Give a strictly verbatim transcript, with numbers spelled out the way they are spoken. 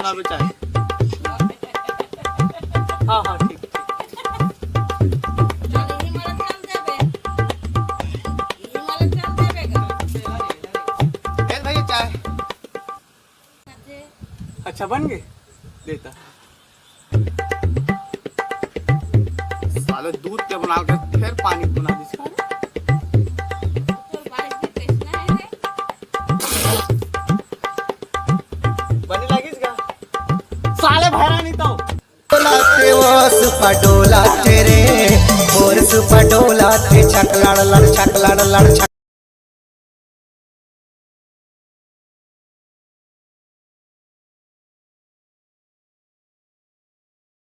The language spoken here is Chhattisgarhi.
हाँ, बेटा। हाँ, हाँ, ठीक, ठीक। ए भैया, चाय। अच्छा, बन गए? देता। साले दूध के बना के फिर पानी बना दिस का। बने लागिस का? साले भैरा नहीं तो। डोला थे वो सुपर डोला थे रे, और सुपर डोला थे छक लड़ लड़, छक लड़ लड़, छक